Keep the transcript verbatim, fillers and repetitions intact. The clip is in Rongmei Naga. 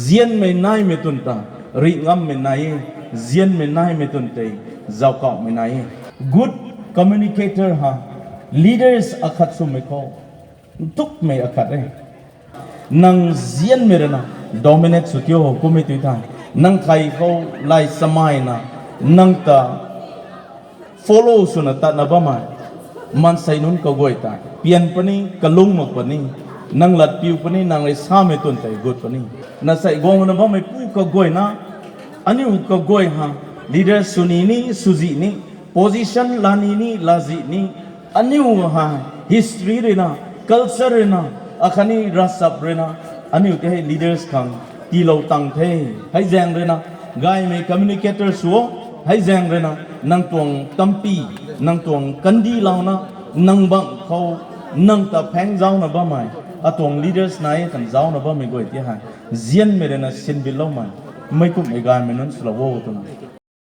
Zianmei naimei twn ta rih ngammei nai e, zianmei naimei twn tei zauckauhmei nai e. Good communicator ha, leaders akhat swmei khou ntukmei akhat e. Nang zianmei rui na dominate sw tiu ho kummei tu the. Nang thei khou lay chamaina, nang ta follow swna tatna bammei maansei nunc kaguay tei pian puni, kalung mak puni, nang lat piu puni, nang rui samei twn tei gut puni. Na sei guangna bammei pu kaguayna, aniu kaguay ha, leader swni ni swzih ni, position lani ni lazih ni, aniu ha, history rui na, culture rui na, akhatni ravchap rui na, aniu tei hei leaders khang tiilou tang the. Hei zaeng rui na, gaymei communicator sw o, hei zaeng rui na, nang tuang tampi, nang tuang kandilouna, nang bangc khou, nang ta phaeng zauna bammei, atuang leaders nai e tan zauna bammei guay tei hei, zianmei rui na sinbitloumei, meic kumhmei gaymei nunc swlou o twna